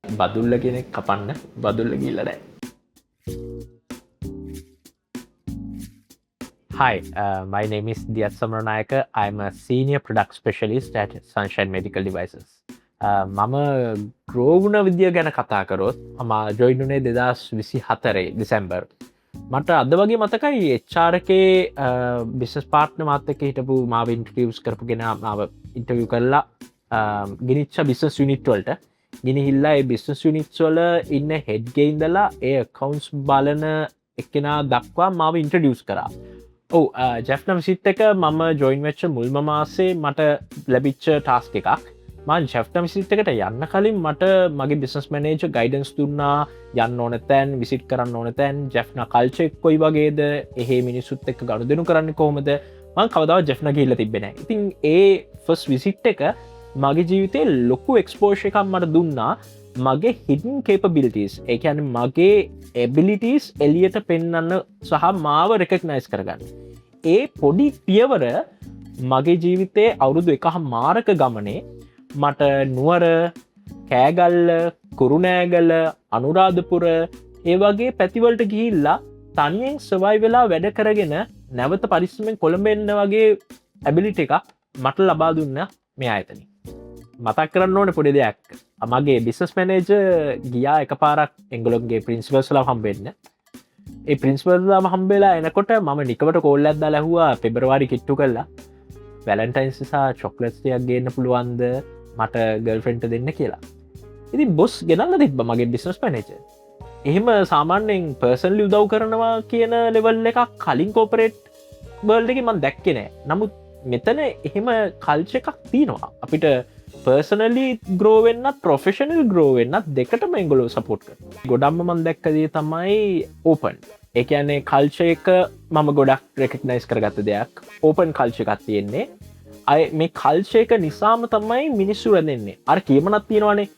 බදුල්ල කෙනෙක් කපන්න බදුල්ල ගිහිල්ලා නැහැ. Hi, my name is Diyath Samaranayake. I'm a senior product specialist at Sunshine Medical Devices. මම ග්‍රෝ වුණ විදිය ගැන කතා කරොත්, මම ජොයින් වුණේ 2024 දෙසැම්බර්. මට අද වගේ මතකයි, HR එකේ බිස්නස් පාර්ට්නර් මාත් එක්ක හිටපු, මාව ඉන්ටර්විව්ස් කරපු කෙනා මාව ඉන්ටර්විව් කරලා ගෙනිච්ච බිස්නස් යුනිට් වලට ගෙනහිල්ලා, ඒ බිස්නස් යුනිට්ස් වල ඉන්න හෙඩ්ගේ ඉඳලා ඒ ඇකවුන්ට්ස් බලන එක්කෙනා දක්වා මාව ඉන්ට්‍රොඩියුස් කරා. ඔව්, ජැෆ්නා විසිට් එක මම ජොයින් වෙච්ච මුල්ම මාසේ මට ලැබිච්ච ටාස්ක් එකක්. මං ජැෆ්නා විසිට් එකට යන්න කලින් මට මගේ බිස්නස් මැනේජර් ගයිඩන්ස් දුන්නා, යන්න ඕන තැන්, විසිට් කරන්න ඕන තැන්, ජැෆ්නා කල්චර් එක කොයි වගේද, එහෙ මිනිස්සුත් එක්ක ගනුදෙනු කරන්නේ කොහොමද. මං කවදාවත් ජැෆ්නා ගිහිල්ලා තිබ්බේ නෑ. ඉතින් ඒ ෆස්ට් විසිට් එක මගේ ජීවිතේ ලොකු එක්ස්පෝෂර් එකක් මට දුන්නා. මගේ හිඩන් කේපබිලිටීස්, ඒ කියන්නේ මගේ එබිලිටීස් එළියට පෙන්වන්න සහ මාව රෙකග්නයිස් කරගන්න. ඒ පොඩි පියවර මගේ ජීවිතේ අවුරුදු එකහමාරක ගමනේ මට නුවර, කෑගල්ල, කුරුණෑගල, අනුරාධපුර ඒ වගේ පැතිවලට ගිහිල්ලා තනියෙන් සර්වයිව් වෙලා වැඩ කරගෙන නැවත පරිස්සමෙන් කොළඹ එන්න වගේ ඇබිලිටි එකක් මට ලබා දුන්න මේ ආයතනය. මතක් කරන්න ඕනේ පොඩි දෙයක්. මගේ බිස්නස් මැනේජර් ගියා එකපාරක් එංගලොන්ගේ ප්‍රින්සිපල්ස්ලා හම්බෙන්න. ඒ ප්‍රින්සිපල්ලාම හම්බෙලා එනකොට මම නිකමට කෝල් එකක් දාලා ඇහුවා, පෙබරවාරි කිට්ටු කරලා, වැලන්ටයින්ස් සහ චොක්ලට්ස් ටිකක් ගේන්න පුළුවන්ද මට ගර්ල්ෆ්‍රෙන්ඩ්ට දෙන්න කියලා. ඉතින් බොස් ගෙනල්ලා තිබ්බා මගේ බිස්නස් මැනේජර්. එහෙම සාමාන්‍යයෙන් පර්සනලි උදව් කරනවා කියන ලෙවල් එකක් කලින් කෝපරේට් වර්ල්ඩ් එකේ මං දැක්කේ නෑ. නමුත් මෙතන එහෙම කල්චර් එකක් තියෙනවා. අපිට පර්සනලි ග්‍රෝ වෙන්නත් ප්‍රොෆෙෂනල් ග්‍රෝ වෙන්නත් දෙකටම ඒගොල්ලෝ සපෝට් කරනවා. ගොඩක්ම මං දැක්ක දේ තමයි ඕපන්. ඒ කියන්නේ කල්චර් එක මම ගොඩක් රෙකග්නයිස් කරගත්ත දෙයක්. ඕපන් කල්චර් එකක් තියෙන්නේ. අය මේ කල්චර් එක නිසාම තමයි මිනිස්සු රැඳෙන්නේ. අර කියමනක් තියෙනවනේ,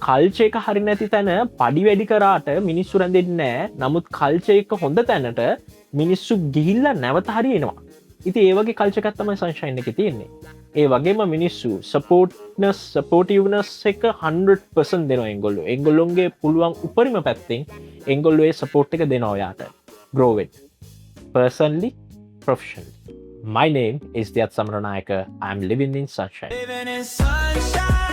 කල්චර් එක හරි නැති තැන පඩි වැඩි කරාට මිනිස්සු රැඳෙන්නේ නෑ. නමුත් කල්චර් එක හොඳ තැනට මිනිස්සු ගිහිල්ලා නැවත හරි එනවා. ඉතින් ඒ වගේ කල්චර් එකක් තමයි සන්ෂයින් එකේ තියෙන්නේ. ඒ වගේම මිනිස්සු සපෝටිව්නස් එක 100% දෙනවා ඒගොල්ලෝ. ඒගොල්ලොන්ගේ පුළුවන් උපරිම පැත්තෙන් ඒගොල්ලෝ ඒ සපෝට් එක දෙනවා ඔයාට. Grow it. Personally, professionally. My name is Diyath Samaranayake. I'm living in sunshine. Living in sunshine.